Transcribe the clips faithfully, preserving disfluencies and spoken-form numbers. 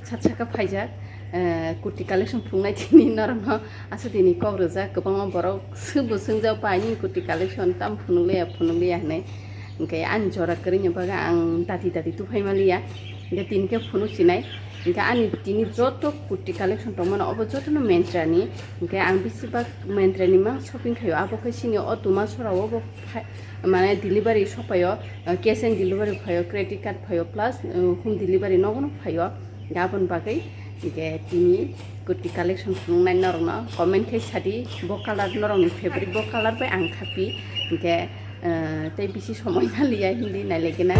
Sat saka phaijak, eh, kurti collection phunuknai tini norokno aswk tini kok rwjak, kwbangma borok swkbo swngjak, "Pai, nini kurti collection tam phunukliya, phunukliya," hinwi. Hinkhe ani jora kwrwini bagwi ang dati dati tuphai maliya, hinkhe tini khe phunuk sinai. Hinkhe ani tini joto kurti collection tongmano, obo jotono Myntra ni. Hinkhe ang besibak Myntra ni mang shopping khaio, abo khe chini o Duma Sora o bo phai-, mane delivery sokphaio, uh, cash and delivery phaio, credit card phaio, plus, uh, home delivery nogono phaio. Aboni bagwi hinkhe tini kurti collection phunuknai norokno comment khe sadi, bo color norokni favorite, bo color bai ang khaphi, hinkhe, uh, tei bisi somoi naliya hindi nailaigwna.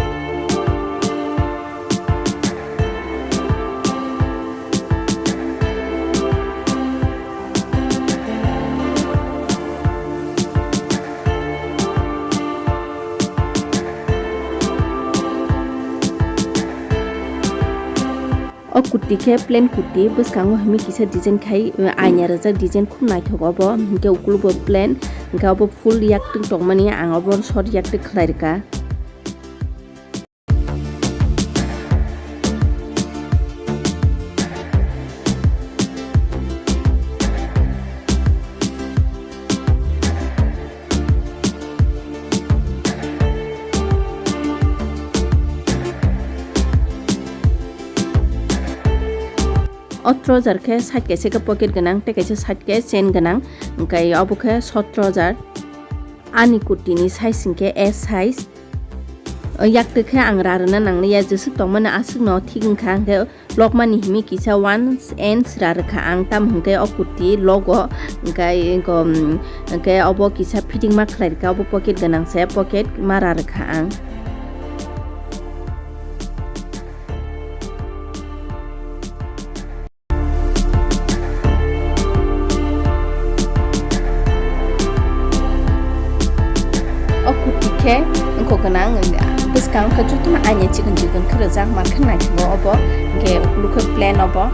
O kurti khe plain kurti, bwskango himi kisa design khai, aina rwjak design khum naithok obo, hinkhe ukulugo plain, hinkhe obo full yaktwk tongmani ang obo short yaktwk khlai rwkha. O trouser khe side kaisa khe pocket gwnang tei kaisa side khe chain gwnang, hinkhe obo khe short trouser. Ani kurti ni size hinkhe S size. O yaktwk khe ang ra rwna nangliya, jeswk tongmani aswkno thik wngkha, hinkhe lokmani himi kisa one inch ra rwkha ang, tamo hinkhe o kurti logo, hinkhe, hinkhe obo kisa fitting ma khlai rwkha, obo pocket gwnang se, pocket ma ra rwkha ang. O kurti khe wngkho gwnang, bwskang khe jotono aina chikon chikon khe rwjak, ma khe naithogo obo, hinkhe ukulu khe plain obo.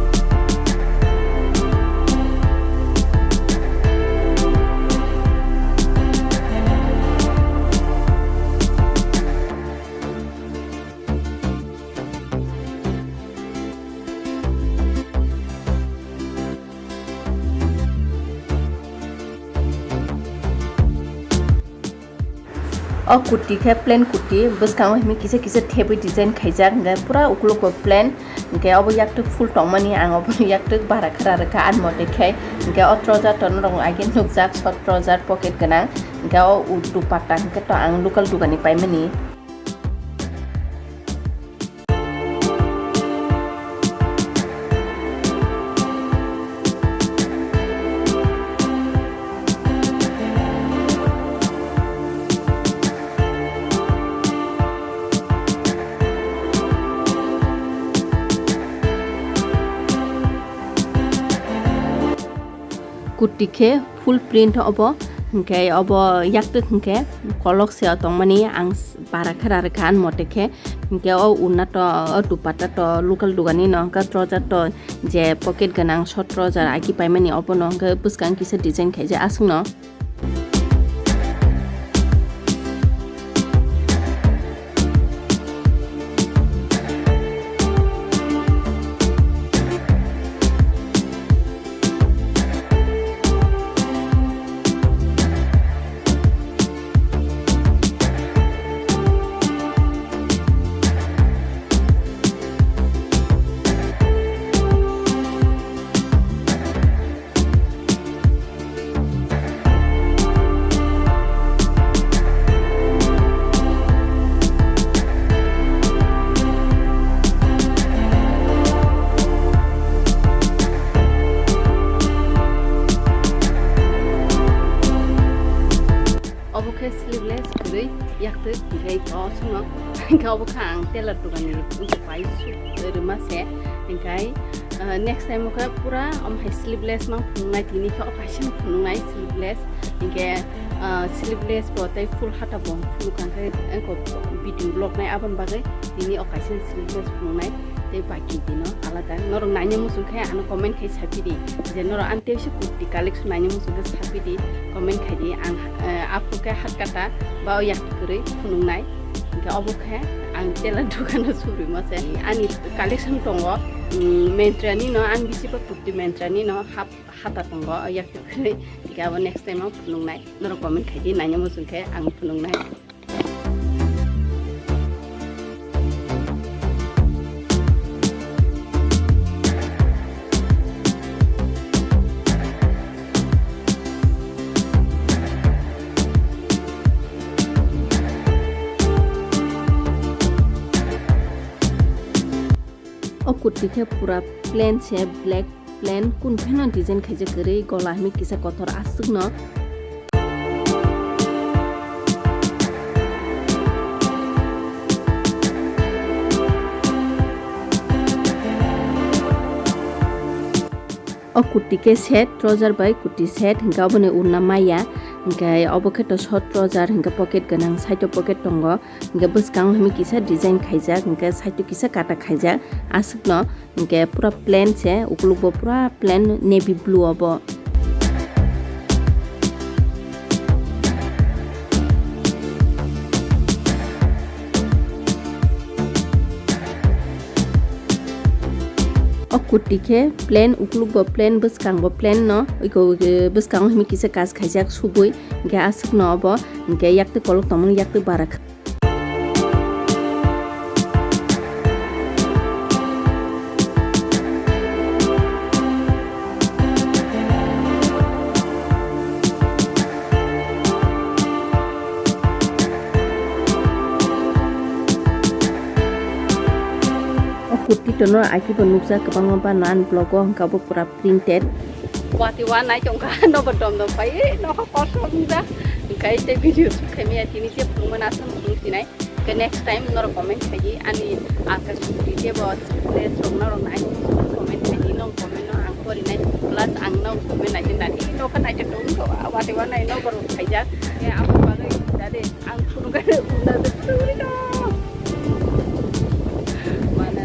O kurti khe plain kurti, bwskango himi kisa kisa thebwi design khaijak, hinkhe pura ukulugo plain, hinkhe obo yaktwk full tongmani ang obo yaktwk bara khara rwkha ani mote khe, hinkhe o trouser to norok age nukjak short trouser pocket gwnang, hinkhe o dupatta hinkhe to ang local dogani paimani. Kurti khe full print obo, hinkhe obo yaktwk hinkhe kolok se o tongmani ang s-, bara khe ra rwkha ani mote khe, hinkhe o unna to, o dupatta to local dogani no, hinkhe trouser to je pocket gwnang short trouser agi paimani obo no, hinkhe bwskang kisa design khaijak aswk no. Obo khe sleeveless kwrwi yaktwk, hinkhe o songno hinkhe obo khe ang tailor dogan ni wngkha pai suk rwma se, hinkhe, ah, next time o khe pura omo hai sleeveless mang phunuknai, tini khe o kaisa phunuknai sleeveless, hinkhe, ah, sleeveless bo tei full hata bo phunukha, hinkhe eko video vlog nai aboni bagwi tini o kaisa sleeveless phunuknai. Tei baki dino alada. Norok naina muchung khe ano comment khai saphi di. Je norok ani teisa kurti collection naina muchung khe saphi di, comment khai di. Ang, eh, aphuru khe hatkata ba o yak kwrwi phunuknai. Hinkhe obo khe Ang tela dukano surima se. Ani collection tongo, mm, Myntra ni no, ang bisi pa kurti Myntra ni no, hap, hata tongo, yak kwrwi. Ika abo next time ang phunuknai. Norok comment khai di, naina muchung khe ang phunuknai. O kurti khe pura plain se, black plain, kun pheno design khaijak kwrwi, gola himi kisa kotor aswkno. O kurti khe set, trouser bai kurti set, hingke oboni urna maya, hingke obo khe to short trouser, hingke pocket gwnang, side o pocket tongo, hingke bwskango himi kisa design khaijak, hingke side o kisa kata khaijak, aswkno hingke pura plain se, ukulukbo pura plain navy blue obo. O kurti khe plain, ukulukbo plain, bwskango plain no, iko, eh, bwskango himi kisa kash khaijak subui, hingke aswkno obo, hingke yaktwi kolok tongmani yaktwi bara kha. O kurti tono akibo nukjak kwbangma ba nan vlog o, hwnkha bo pura printed. Wati wa nai tongkha, nobo dom dom pai, nokho kosom da. Hwnkhe tei video shoot khaimaya tini je phunukmani aswk phunuk sinai. Ke next time norok comment khaidi, ani aka sukri jebo scriptless rok norok nai comment khaidi, nong comment no ang pori nai, plus ang nong comment nai nani nokha nai tong ko, wati wa nai no borok khaijak. Ke abo bagwi dade ang phunuk gane unda de phunuk no. Mana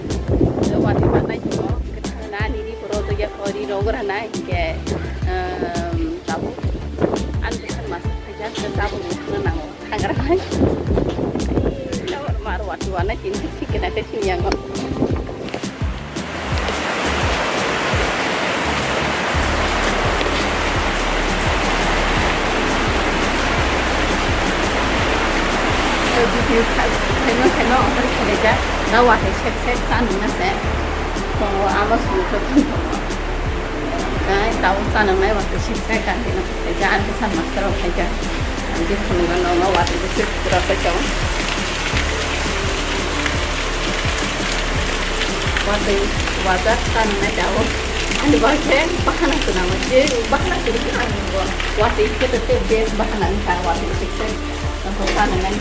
wati wa nai tong ko, ke thang nani ni poro to ya kori rok ra nai ke, em, tabu an bisan mas khaijak ke tabu no nango. Thangra hai. Ai, lawar mar wati wana kin tik tik kena ke sini yango. Video khai, khai no, khai no, order khai ja. Dawa hai sek sek sa nung na se. Tongo ama sunu ko tongo. Kai tau chanang nai wati sik sai kan dina. Kaisa ang kisa master rok khaika. Ang khe phunukgano no wati bwswk pura khaika. Wati wajak chanang nai tao. Ani ba khe bahana swnamo je bahana swnamo ang bo. Wati khe to te best bahana ni kha wati bwswk sai. Ang khe chanang nai.